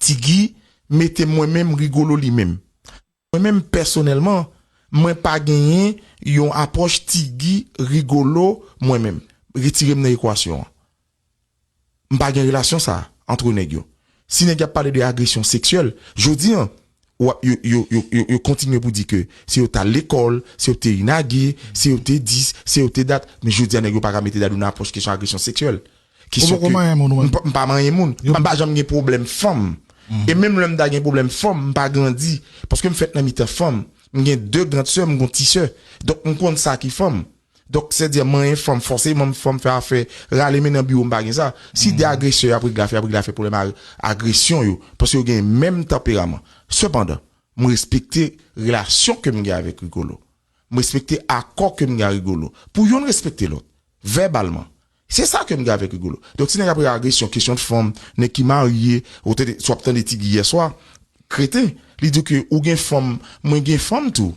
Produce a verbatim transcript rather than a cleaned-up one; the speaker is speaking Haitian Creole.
Ti Guy, mete mwen menm Rigolo li menm. Mwen menm pèsonèlman, mwen pa genyen yon apwòch Ti Guy Rigolo mwen menm. Retire m nan ekwasyon an. M pa gen relasyon sa a antre nèg yo. Si nèg y ap pale de agresyon seksyèl, jodi an, w ap, yo, yo, yo, yo, yo kontinye pou di ke se yo t al lekòl, se yo te inage, se yo te dis, se yo te dat. Men jodi a, nèg yo pa ka mete Dadou nan apwòch kesyon agresyon seksyèl. Kesyon ke m pa, m pa manyen moun. M pa janm gen pwoblèm fanm. E menm lè m ta gen pwoblèm fanm, m pa grandi. Paske m fèt nan mitan fanm. M gen de grand sè, m gen yon ti sè. Donk, m konn sa ki fanm. Donk, sètadi, manyen fanm, fòseman fanm fè afè, rale men nan biwo, m pa gen sa. Si de agresè y ap regle afè, y ap regle afè pwoblèm a-, agresyon yo, paske yo gen menm tanperaman. Sepandan, m respekte relasyon ke m gen avèk Rigolo. M respekte akò ke m gen ak Rigolo. Pou youn respekte lòt, vèbalman. Se sa ke m gen avèk Rigolo. Donk, si nèg ap regle agresyon, kesyon de fanm, nèg ki marye, ou te, si w ap tande Ti Guy yè swa, kreten, li di ke ou gen fanm, mwen gen fanm tou.